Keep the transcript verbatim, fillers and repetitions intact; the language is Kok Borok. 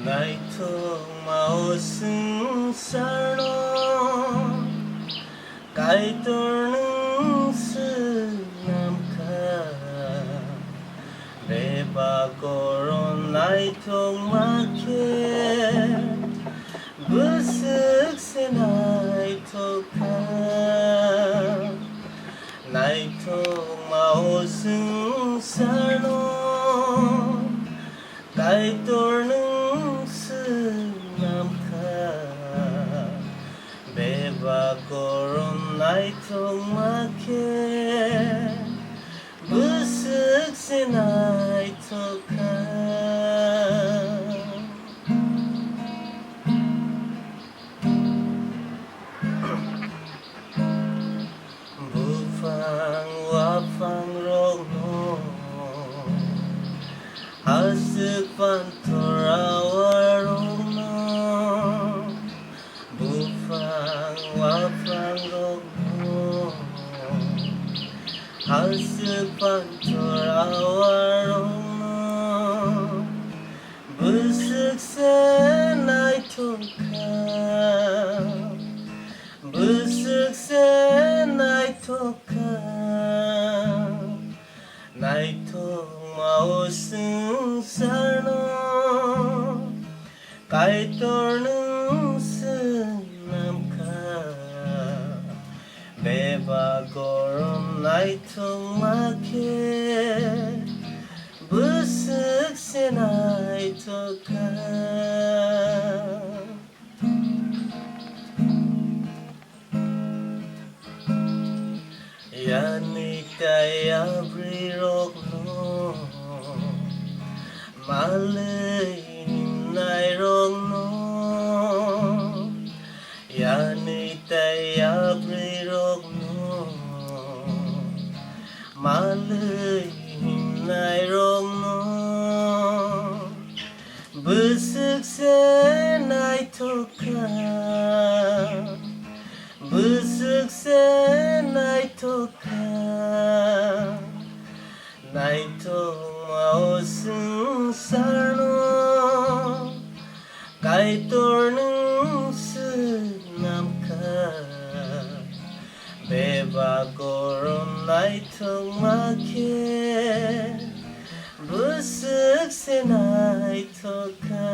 Naithokma o swngcharno Kaitor nwng swnam kha. Bebak goron naithokma khe bwswk se naithok kha. Naithokma o swngcharno Kaitor nwng swnam kha. Bebak goron naithokma khe bwswk se naithok kha. Buphang waphang rokno aswk panthor awarokno, buphang waphang rokno aswk panthor awarokno bwswk se naithok kha. Bwswk se naithok kha, naithokma o swngcharno Kaitor nwng swnam kha. Bebak goron naithokma khe bwswk se naithok kha. Yanwi tei abrwirokno malwi himnairokno, yanwi tei abrwirokno malwi himnairokno bwswk se naithok kha, bwswk se naithok kha. Naithokma o swngcharno Kaitor nwng swnam kha. Bebak goron naithokma khe bwswk se naithok kha.